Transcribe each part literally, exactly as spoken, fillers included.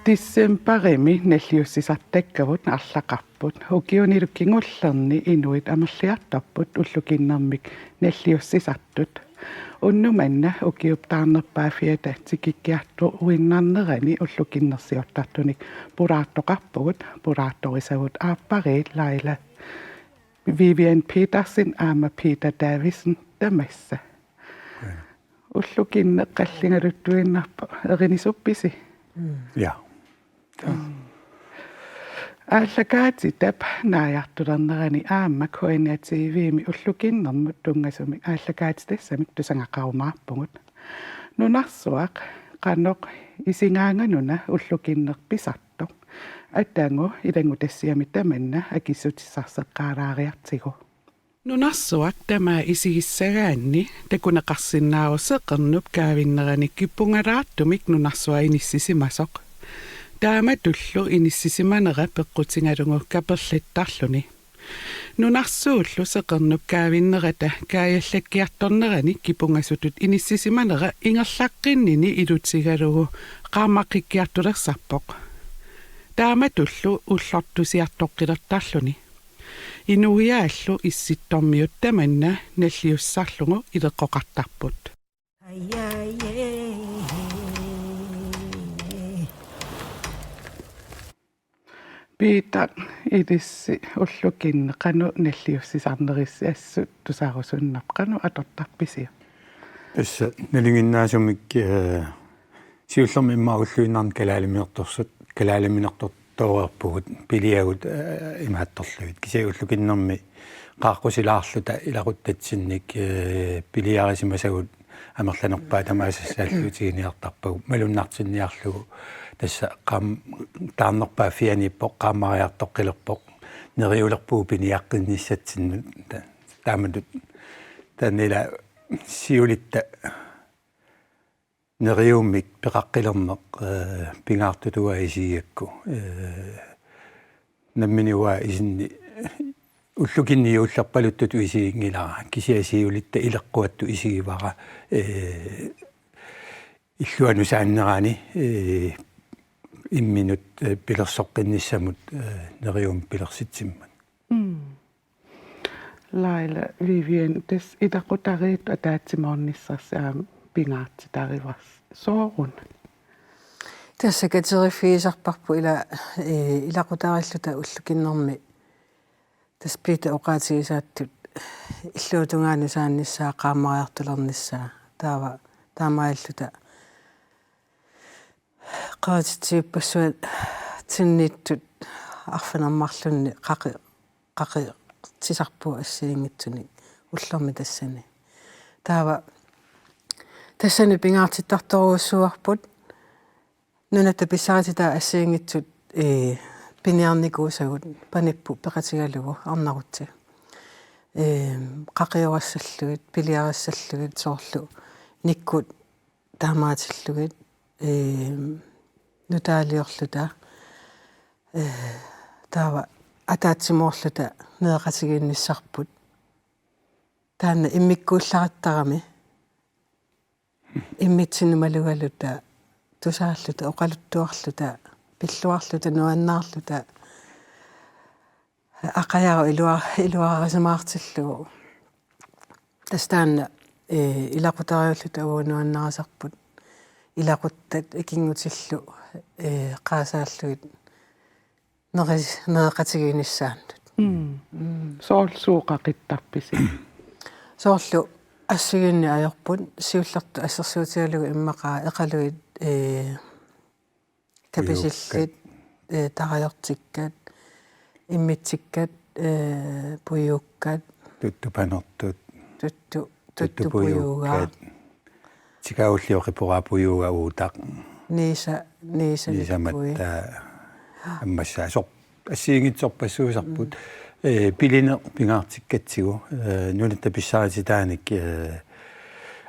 Decembarimi nalliussisartakkagut arlaqarput. Ukiunilu kingullerni inuit amerliartorput ullukinnermik nalliussisartut. Unnuk manna ukiup taarnerpaaffiata tikikkiartuinnarnerani ullukinnersiortartunik pulaartoqarpugut, pulaartorisagut aappariit Laila Vivian Petersen aamma Peter Davidsen tamassa. Ullukinneq qalligaluttuinnarpoq, erinisuppisi? Ja. Aallakaatitap naajartulernerani aamma K N R T V-mi ullukinnermut tunngasumik aallakaatitassamik tusagaqarumaarpugut. Nunarsuaq qanoq isigaanganuna ullukinneq pisartoq? Atagu ilanngutassiami tamanna akissutissarseqqaalaariartigu. Nunarsuaq tamaat isigissagaanni takuneqarsinnaavoq seqernup kaavinnerani kipungalaartumik nunarsuaq inissisimasoq. Taamatullu inissisimanera peqqutigalugu kaperlattarluni. Nunarsuullu seqernup kaavinnerata kaajallakkiartornerani kipungasutut inissisimanera ingerlaqqinnini ilutigalugu qaammaqqikkiartulersarpoq. Taamatullu ullortusiartoqqilertarluni. Inuiaallu Issittormiut tamanna nalliussarlugu ileqqoqartarput. Peter, ilissi ullukinneq qanoq nalliussisarnerissi assut tusarusunnarpoq, qanoq atortarpisiuk? Tassa nalinginnaasumik, eh, siullermik immaqa ulluinnarni kalaaliminertorsut, kalaaliminertortoreerpugut piliagut, eh, imaattorlugit. Kisianni ullukinnermi qaaqqusilaarluta ilaquttatsinnik, eh, piliarisimasagut amerlanerpaat tamaasa saallutiginiartarpagut malunnartinniarlugu, tassa qaam-, taarnerpaaffianiippoq, qaammariartoqqilerpoq, neriulerpugut piniaqqinnissatsinnut. Ta-, taamatut taanna ila siulitta neriummik peqaqqilerneq, eh, pingaartutut isigigakku. Eh, nammineq uanga isinni ullukinneq juullerpaluttutut isiginngilara. Kisianni siulitta ileqquattut isigivara, eh, illuanut saannerani, eh, imminut, eh, pilersoqqinnissamut, eh, neriummik pilersitsimmat. Mm. Laila, Vivian, tassa ilaqutariit ataatsimoornissarsi aamma pingaartitarivarsi. Sooruna? Tassa kateriffigisarparput ila, eh, ilaqutariilluta ullukinnermi. Tassa Peter oqaatigisaattut illuatungaanut saannissaa, qaammariartulernissaa. Taava taamaalilluta qerititsivippassua tinnittut arfineq-marlunni qaqi-, qaqitsisarpugut assigiinngitsunik ullormi tassani. Taava tassani pingaartittartorujussuuarput nunatta pissarititaat assigiinngitsut, ee, piniarnikuusagut panipput peqatigalugu arnarutsi. Ee, qaqiorassallugit, piliarissallugit soorlu nikkut taamaatillugit, ee, nutaaliorluta, ee, taava ataatsimoorluta nereqatigiinnissarput. Taanna immikkuullarattarami immitsinnut malugaluta, tusaalluta, oqaluttuarluta, pilluarluta, nuannaarluta, aqajaruk ilua-, iluarisimaartillugu. Tassa taanna, ee, ilaqutariiulluta uagut nuannarisarput. Ilaquttat ikinngutillu, ee, qaasaallugit neris-, nereqatigiinnissaannut. Mm. Mm. Soorlu suut qaqittarpisi? Soorlu assigiinneq ajorput, siullertut assersuutigalugu immaqa eqaluit, ee, kapisillit, ee, tarajortikkat, immikkat, ee, pujuukkat. Tuttupanertut. Tuttu-, tuttupujuugaa. Tuttupujuukkat. Tikaullioqiporaa pujuuga uutaq. Niisa, niisa niisamatta likkui. Ammassaa. Sor-, assigiinngitsorpassuusarput. Mm. Ee, pilineq pingaartikkatsigu, ee, nunatta pissarititaanik, ee,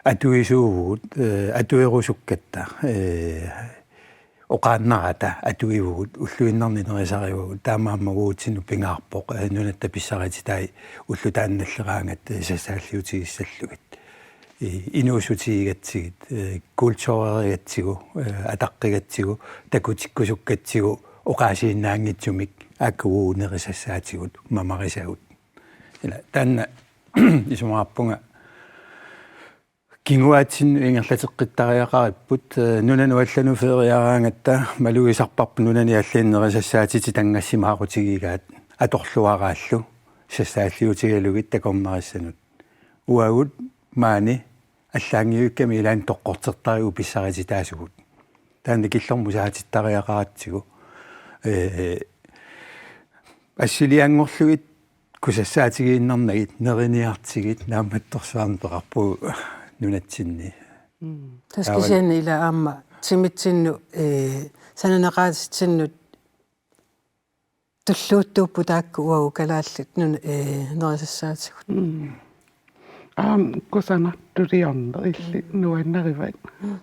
atuisuuvugut, eh, atuerusukkatta, eh, oqaannarata atuivugut, ulluinnarni nerisarivagut, taamaammat uatsinnut pingaarpoq, eh, nunatta pissarititai ulloq taannalleraangat, eh, sassaalliutigissallugit. I-, inuussutigigatsigit, eh, kulturerigatsigu, eh, ataqqigatsigu, takutikkusukkatsigu, oqaasiinnaanngitsumik, aakkua nerisassaatigut, mamarisagut. Ila, taanna isumaqarpunga kinguaatsinnut ingerlateqqittariaqaripput, eh, nunanut allanut feriaraangatta malugisarparput nunani allanut nerisassaatitit tanngassimaarutigigaat atorluaraallu sassaalliutigalugit takornarissanut. Uagut maani allaanngivikkami ilaanni toqqortertarigut pissarititaasugut. Taanna killormut saatittariaqaratsigu. Eh, assilianngorlugit kusassaatigiinnarnagit, neriniartigit, naammattorsuarnik peqarpugut nunatsinni. Mm. Tassa kisianni ila aamma timitsinnut, eh, sananeqaatitsinnut tulluuttuupput taakku uagut kalaallit nun-, eh, nerisassaatigut. Mm. Aamma kusanartuliorneq illit nuannarivat. Mm.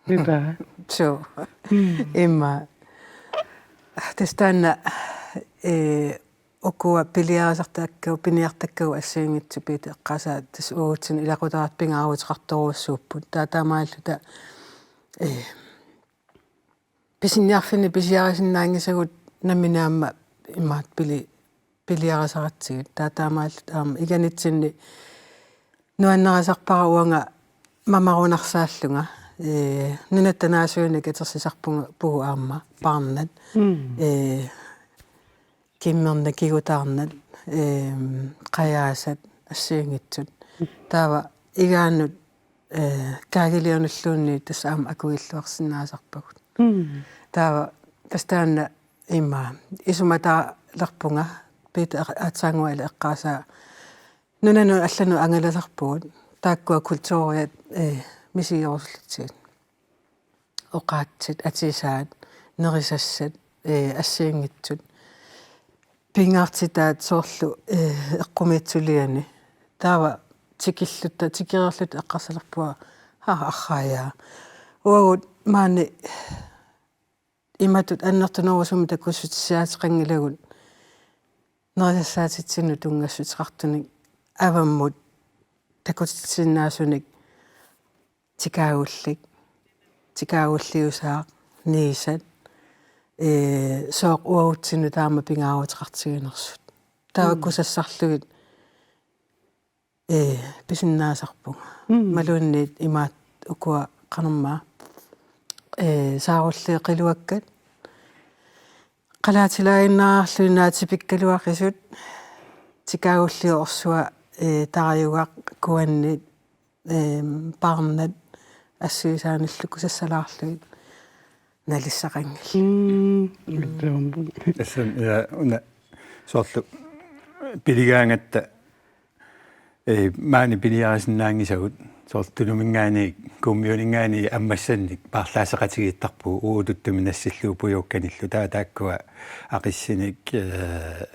Ila. Suu. Mm. Immaqa. Tassa taanna, eh, ukua piliarisartakkagut, piniartakkagut assigiinngitsut Piitap eqqaasaa tassa uatsinnut ilaqutariit pingaaruteqartorujussuupput. Taava taamaalilluta, eh, pisiniarfinni pisiarisinnaanngisagut nammineq aamma imaattoq pili-, piliarisaratsigit. Taava taamaalilluta aamma iganitsinni nuannarisarpara uanga mamarunarsaallunga. Ee, nunatta naasuinik atersisarpugut aamma paarnat. Mm. Ee, kimmernat, kigutaarnat, eem, qajaasat assigiinngitsut. Taava igaannut, ee, kaagiliunulluunniit tassa aamma akugilluarsinnaasarpagut. Mm. Taava tassa taanna immaqa isumatalerpunga Piitap aatsaannguaq ilaa eqqaasaa nunanut allanut angalasarpugut taakkua kulturiat, ee, misigerusullutsigit. Oqaatsit, atisaat, nerisassat, ee, assigiinngitsut. Pingaartitaat soorlu, ee, eqqumiitsuliani. Taava tikillutta, tikeriarluta eqqarsalerpunga, ha, arraajaa. Uagut maani imatut annertunerusumik takussutissaateqanngilagut. Nerisassaatitsinnut tunngassuteqartunik avammut takutitsisinnaasunik tikaagullik, tikaagulliusaaq, niisat, ee, sooq uagutsinnut taama pingaaruteqartiginersut. Taava Mm. kusassarlugit, ee, pisinnaasarpunga. Mm. Imaluunniit imaattoq ukua qanormaa, ee, saarulliit qiluakkat. Qalaatilaaginnarluinnaat tipikkaluaqisut, tikaagulliup orsua, ee, tarajugaq, kuannit, eem, paarnat, assuisaanillu kusassalaarlugit nalissaqanngillat. Mm, mm. Tassami, ja, una, soorlu piligaangatta, ee, maani piniarisinnaanngisagut, soorlu Tunuminngaanniit, Kuummiuninngaanniit ammassannik paarlaasseqatigiittarpugut uagut uttumi nassillugu pujuukkanillu, taava taakkua aqissinik, ee,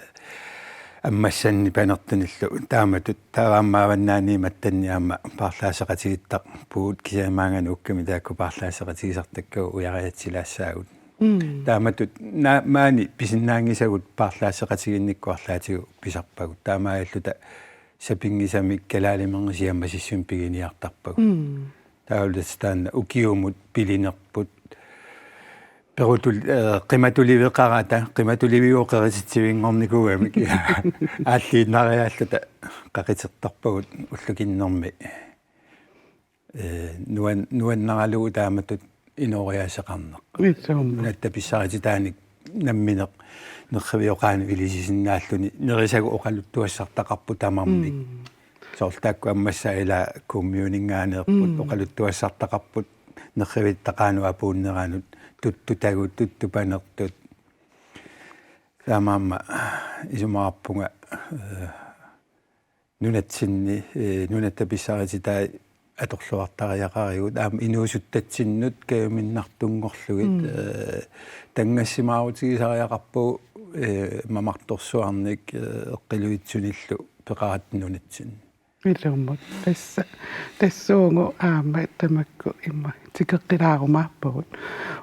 ammassannik panertunillu taamatut, taava aamma avannaani mattanni aamma paarlaasseqatigiittarpugut, kisianni maanngaanniit ukkami taakku paarlaasseqatigisartakkagut ujariatsilaassaagut. Mm. Taamatut na-, maani pisinnaanngisagut paarlaasseqatigiinnikkut arlaatigut pisarpagut. Taamaalilluta sapinngisamik kalaalimerngit siammasissumik piginiartarpagut. Mm. Taavalu tassa taanna ukiumut pilinerput. Perutul-, eh, qimatuliveqarata, qimatuliviup qerititsivinngornikuugamik. Aalliinnariaalluta qaqitertarpagut ullukinnermi. Eh, nuan-, nuannaralugu taamatut inooriaaseqarneq. Itsum. Nunatta pissarititaanik nammineq nerrivioqaanut ilisisinnaalluni nerisagut oqaluttuassartaqarput tamarmik. Mm. Soorlu taakku ammassaat ilaa Kuummiuninngaanneerput Mm. oqaluttuassartaqarput nerrivittaqaanut apuunneranut tuttutagut, tuttupanertut. Taamaammat isumaqarpunga, eh, nunatsinni, eh, nunatta pissarititai atorluartariaqarigut, aamma inuusuttatsinnut kajuminnartunngorlugit, Mm. eh, tanngassimaarutigisariaqarpugut, eh, mamartorsuarnik, eh, eqqiluitsunillu peqaratta nunatsinni. Ilumut. Tassa, tassuugu aamma tamakku imma tikeqqilaarumaarpagut.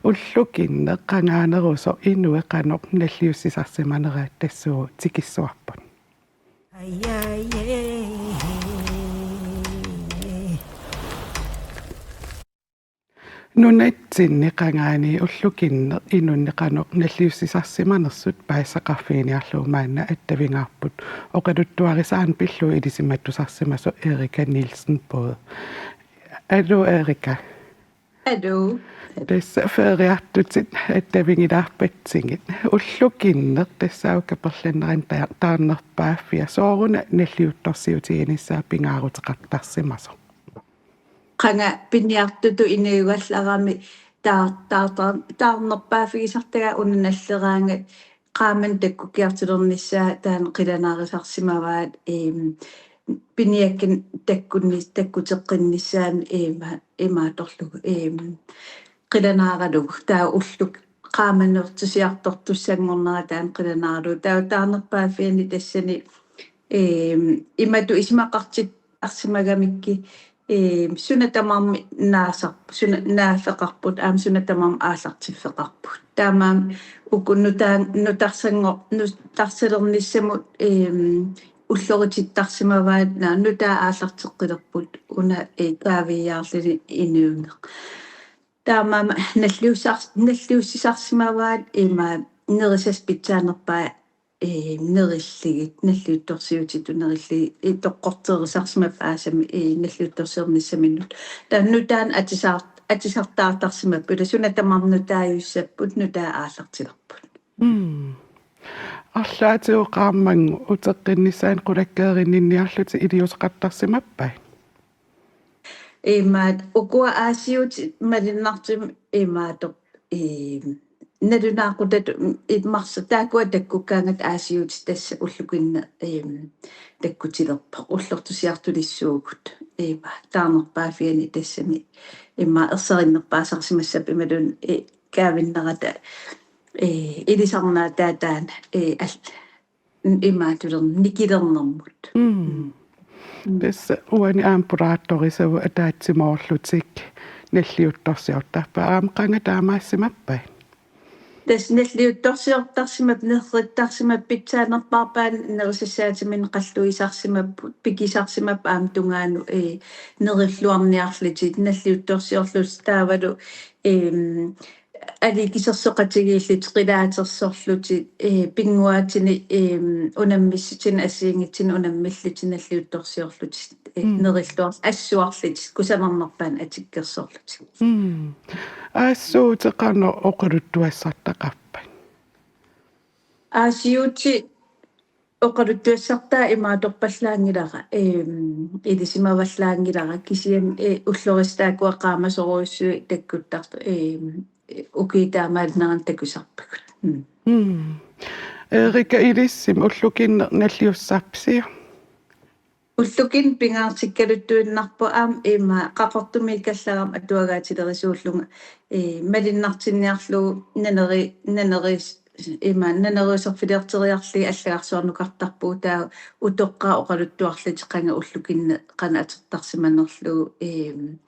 Ullukinneq qangaanerusoq inuit qanoq nalliussisarsimaneraat tassuugu tikissuarput. Nunatsinni qangaani ullukinneq inunnik qanoq nalliussisarsimanersut paasisaqarfiginiarlugu maanna attavigaarput. Oqaluttuarisaaneq pillugu ilisimatusarsimasoq Erika Nielsen Boye. Aluu Erika. Aluu. Tassa feriartutit attavigilaarpatsigit. Ullukinneq tassaavoq kaperlannerani taa-, taarnerpaaffia. Sooruna nalliuttorsiutiginissaa pingaaruteqartarsimasoq? Qanga piniartutut inuugallarami taa-, taa-, taa-, taarnerpaaffigisartagaa una nalleraangat qaammanik takkukkiartulernissaa taanna qilanaarisarsimavaat, eem, piniakkanik takkunni-, takkuteqqinnissaanut iima-, imaattorlugu, eem, qilanaaralugu. Taava ulluk qaammanertusiartortussanngornera taanna qilanaaralugu. Taava taarnerpaaffiani tassani, eem, imatut isumaqartittarsimagamikkit, eem, suna tamarmi naasar-, suna naaffeqarput, aamma suna tamarmi aallartiffeqarput. Taamaammat uku nutaan-, nutarsanngor-, nutarsalernissamut, eem, ulloritittarsimavaat, naa, nutaat aallarteqqilerput, una, ee, kaaviiaarluni inuuneq. Taamaammat nalliussar-, nalliussisarsimavaat ima nerisassat pitsaanerpaat, ee, nerilligit, nalliuttorsiutitut nerilligit, ee, toqqorterisarsimapput aasami, ee, nalliuttorsiornissaminnut. Taava nutaanik atisaar-, atisartaartarsimapput, ila suna tamarmi nutaajussapput, nutaat aallartilerput. Mm. Arlaatigut qaammagut uteqqinnissaannut qulakkeerinninniarlutik iliuuseqartarsimappat? Imaat, ukua aasiutit malunnartumik imaattoq, ee, nalunaaqutatut, ee, marsat taakkua takkukkaangatta aasiutit tassa ullukinneq, ee, takkutilerpoq, ullortusiartulissuugut. Imaat, taarnerpaaffiani tassani imaat ersarinnerpaasarsimassapput imaluunniit, ee, kaavinnerata, ee, ilisarnaataa taanna, ee, al-, imaattulerneq, nikilernermut. Mm. Mm. Tassa uani aamma pulaartorisagut ataatsimoorlutik nalliuttorsiortarpaat, aamma qanga taamaassimappat? Tassa nalliuttorsiortarsimapput, nerrittarsimapput, pitsaanerpaarpaat nerisassaatiminnik qalluisarsimapput, pikisarsimapput aamma tungaanut, ee, nerilluarniarlutik, nalliuttorsiorlutik taavalu, eem, aliikkusersoqatigiillutik, qilaatersorlutik, ee, pinnguaatinik, eem, unammissutinik assigiinngitsunik unammillutik nalliuttorsiorlutik, ee, mm, nerilluar-, assuarlutik, kusanarnerpaat atikkersorlutik. Mm. Aassuutit qanoq oqaluttuassartaqarpat? Aasiutit oqaluttuassartaa imaattorpallaanngilara, eem, ilisimavallaanngilara, kisianni, ee, ullorissat taakkua qaamasorujussuit takkuttartut, eem, ukiut taamaalinneranni takusarpagut. Mm. Mm. Erika, ilissi ullukinneq nalliussarpisiuk? Ullukinneq pingaartikkaluttuinnarpoq aamma ima Qaqortumiikkallarama atuagaatilerisuullunga, ee, malunnartinniarlugu naneri-, naneri-, ima naneriusorfiliorteriarlugit allagarsuarnukartarpugut, taava utoqqaat oqaluttuarlutik qanga ullukinneq qanoq atortarsimanerlugu, eem,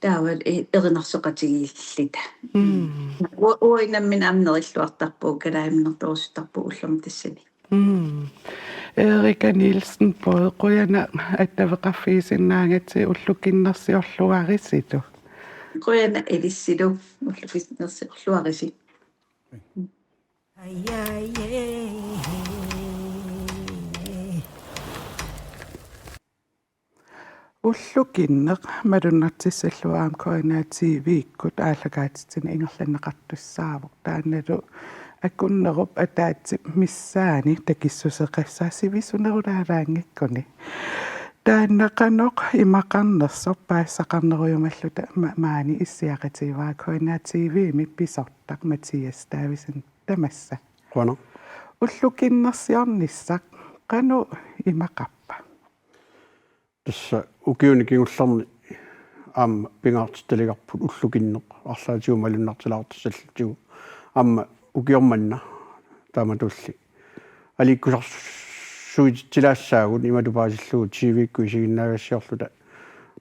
taava, ee, erinarsoqatigiilluta. Mm. Ua-, uagut nammineq aamma nerilluartarpugut, kalaaliunertorusuttarpugut ullormut tassani. Mm. Erika Nielsen Boye, qujanaq attaveqarfigisinnaagakkit, ullukinnersiorluarisilu. Qujanaq ilissilu, ullukinnersiorluarisi. Ullukinneq malunnartissallugu aamma K N R T V-kkut aallakaatitsineq ingerlanneqartussaavoq. Taannalu akunnerup ataatsip missaani takissuseqassaaq sivisunerulaalaanngikkuni. Taanna qanoq imaqarnersoq paasisaqarnerujumalluta ma-, maani issiaqatigivara K N R T V-mi pisortaq Mathias Davidsen, tamassa. Qujanaq. Ullukinnersiornissaq qanoq imaqarpa? Tassa ukiuni kingullerni aamma pingaartittaligarput ullukinneq arlaatigut malunnartilaartissallutigu. Aamma ukioq manna taamatulli aliikkusars-, suititsilaassaagut imatut paasillugu T V-kkut isiginnaagassiorluta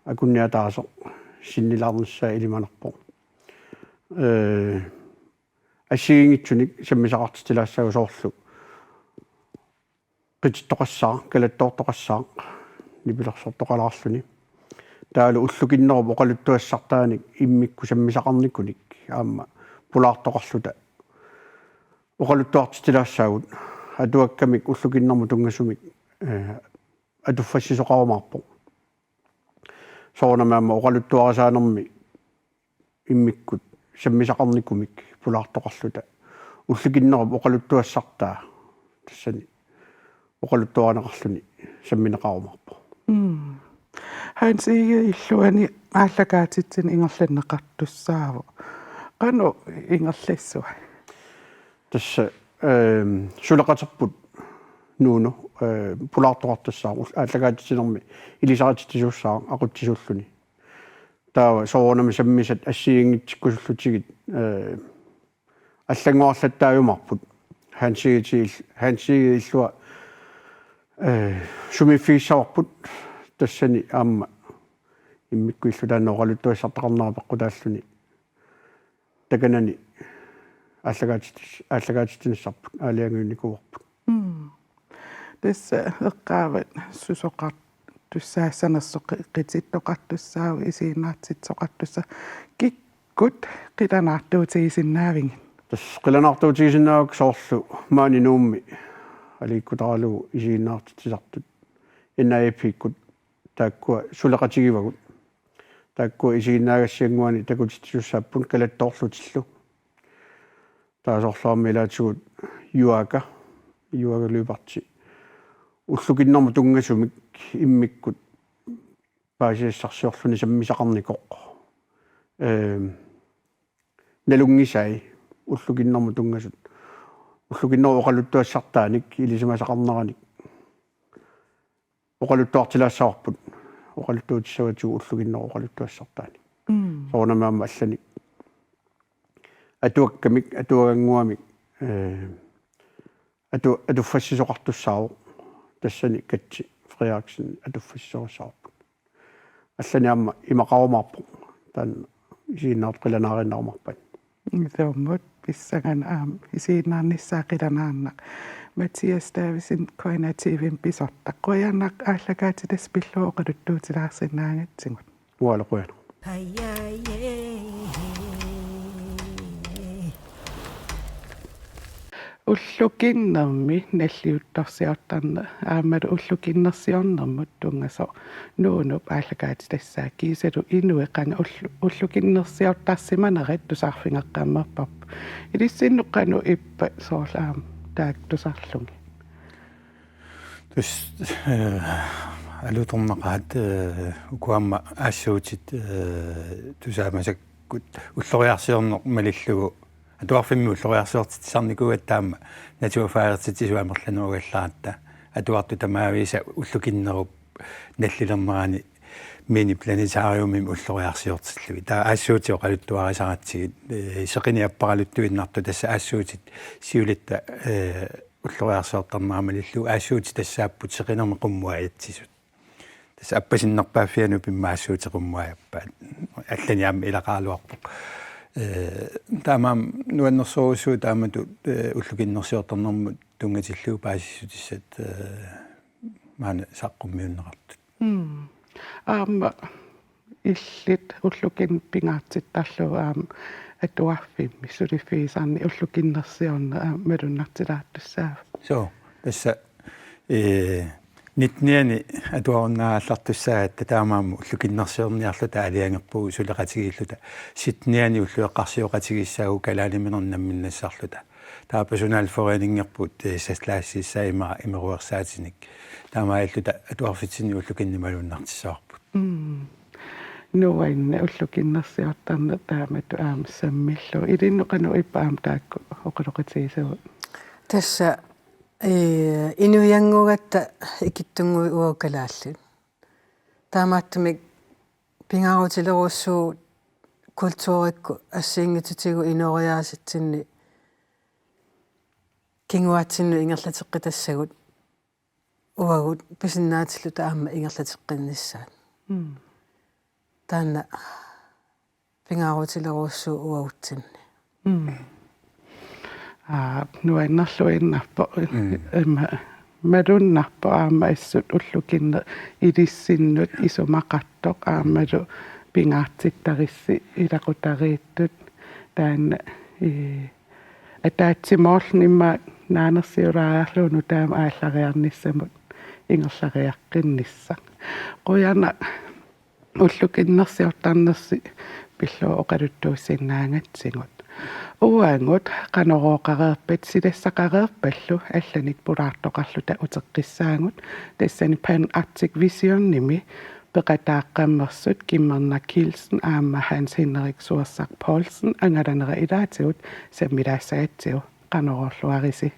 akunniataasoq sinnilaarnissaa ilimanarpoq. Ee, assigiinngitsunik sammisaqartitsilaassaagut soorlu qitittoqassaaq, kalattoortoqassaaq, nipilersortoqalaarluni. Taavalu ullukinnerup oqaluttuassartaanik immikkut sammisaqarnikunik aamma pulaartoqarluta oqaluttuartitsilaassaagut atuakkamik ullukinnermut tunngasumik, ee, atuffassisoqarumaarpoq. Soorunami aamma oqaluttuarisaanermi immikkut sammisaqarnikumik pulaartoqarluta ullukinnerup oqaluttuassartaa tassani oqaluttuarineqarluni sammineqarumaarpoq. Mm. Hans Egede illuani aallakaatitsineq ingerlanneqartussaavoq. Qanoq ingerlassuat? Tassa, ehm, suleqaterput Nuunu, eh, pulaartoqartussaavoq, aallakaatitsinermi ilisarititsisussaavoq aqutsisuulluni. Taava soorunami sammisat assigiinngitsikkusullutigit, eh, allanngorarlattaajumaarput. Hans Egede il-, Hans Egede illua, eh, sumiiffigissavarput tassani aamma immikkut illu taanna oqaluttuassartaqarnera peqqutaalluni takanani aallakaatit-, aallakaatitsinissarput aalajangiunnikuuarput. Mm. Tassa eqqaavat susoqartussaassanersoq qi-, qitittoqartussaavoq isiginnaartitsisoqartussaapput. Kikkut qilanaartuutigisinnaavigit? Tassa qilanaartuutigisinnaavakka soorlu maani Nuummi aliikkutaralugu isiginnaartitsisartut N I F-ikkut taakkua suleqatigivagut. Taakkua isiginnaagassiannguani takutitsisussaapput kalattoorlutillu. Taava soorlu aamma ilaatigut Juaaka, Juaaka Lyberth. Ullukinnermut tunngasumik immikkut paasisassarsiorluni sammisaqarnikoq. Ehm, nalunngisai ullukinnermut tunngasut. Ullukinnerup oqaluttuassartaanik ilisimasaqarneranik oqaluttuartilaassavarput. Oqaluttuutissavatigut ullukinnerup oqaluttuassartaanik. Mm. Soorunami aamma allanik atuakkamik, atuagannguamik, eh, atu-, atuffassisoqartussaavoq. Tassani Katja Frederiksen atuffassisoqassavarput. Allanik aamma imaqarumaarpoq. Taanna isiginnaartut qilanaariinnarumaarpaat. Isummut pissanganaq aamma isiginnaarnissaa qilanaarnaq. Mathias Davidsen, K N R T V-mi pisortaq. Qujanaq aallakaatitassat pillugu oqaluttuutilaarsinnaagatsigut. Uanga qujanaq. Ullukinnermik nalliuttorsiortarneq aammalu ullukinnersiornermut tunngasoq Nuunup aallakaatitassaa kiisalu inuit qanga ullu-, ullukinnersiortarsimanerat tusarfigeqqammerparput. Ilissinnut qanoq ippa soorlu aamma taakku tusarlugit? Tassa, eh, alutornaqaat, eh, uku aamma aassuutit, eh, tusaamasakkut ulloriarsiorneq malillugu atuarfimmi ulloriarsiortitsisarnikuugatta aamma naturfagititsisut amerlanerugallaaratta atuartut tamaavisa ullukinnerup nallilernerani miniplanetariumimi ulloriarsiortillugit. Taava aassuutit oqaluttuarisaratsigit, eh, seqineq apparaluttuinnartoq tassa aassuutit siulitta, eh, ulloriarsiortarnera malillugu aassuutit tassaapput seqinermi qummuajatsisut. Tassa appasinnerpaaffianut pimma aassuutit qummuajappaat. Allani aamma ilaqaraluarpoq. Eh, taamaammat nuannersorujussuuvoq taamatut, eh, ullukinnersiortarnermut tunngatillugu paasissutissat, eh, maani saqqummiunneqartut. Mm. Aamma illit ullukinneq pingaartittarlugu aamma atuarfimmi suliffigisarneq ullukinnersiorneq aamma malunnartilaartussaavoq. Suu, tassa, eh, nitten-ianni atuarunnaarallartussaagatta taamaammat ullukinnersiorniarluta aalajangerpugut suleqatigiilluta sytten-ianni ullut eqqarsioqatigiissaagut kalaaliminernik namminnassarluta. Taava personalforeningerput, eh, saslaassiissaa ima-, imeruersaatinik. Taamaalilluta atuarfitsinni ullukinneq malunnartissavarput. Mm. Nuanneq ullukinnersiortarneq taamatut aamma sammillugu. Ilinnut qanoq ippa aamma taakku oqaloqatigisavut? Tassa, eh, inuiannguugatta ikittunnguit uagut kalaallit. Taamaattumik pingaarutilerujussuuvoq kulturikkut assigiinngitsutigut inooriaasitsinni kinguaatsinnut ingerlateqqitassagut. uagut pisinnaatilluta aamma ingerlateqqinnissaat. Mm. Taanna pingaarutilerujussuuvoq uagutsinni. Mm. Aa, nuannerluinnarpoq. Mm. Ima malunnarpoq aamma assut ullukinneq ilissinnut isumaqartoq aammalu pingaartittarissi ilaqutariittut taanna, ii, ataatsimoorluni immaqa naanersiulaariarlugu nutaamut aallariarnissamut ingerlariaqqinnissaq. Qujanaq ullukinnersiortarnersi pillugu oqaluttuussinnaagatsigut. Uagut Qanorooqareerpat silassaqareerpallu allanik pulaartoqarluta uteqqissaagut, tassani Pan Arctic Visionimi peqataaqqammersut Kimmernaq Kielsen aamma Hans Henrik Suersaq Poulsen angalanera ilaatigut sammilaassagatsigu. Qanoorluarisi.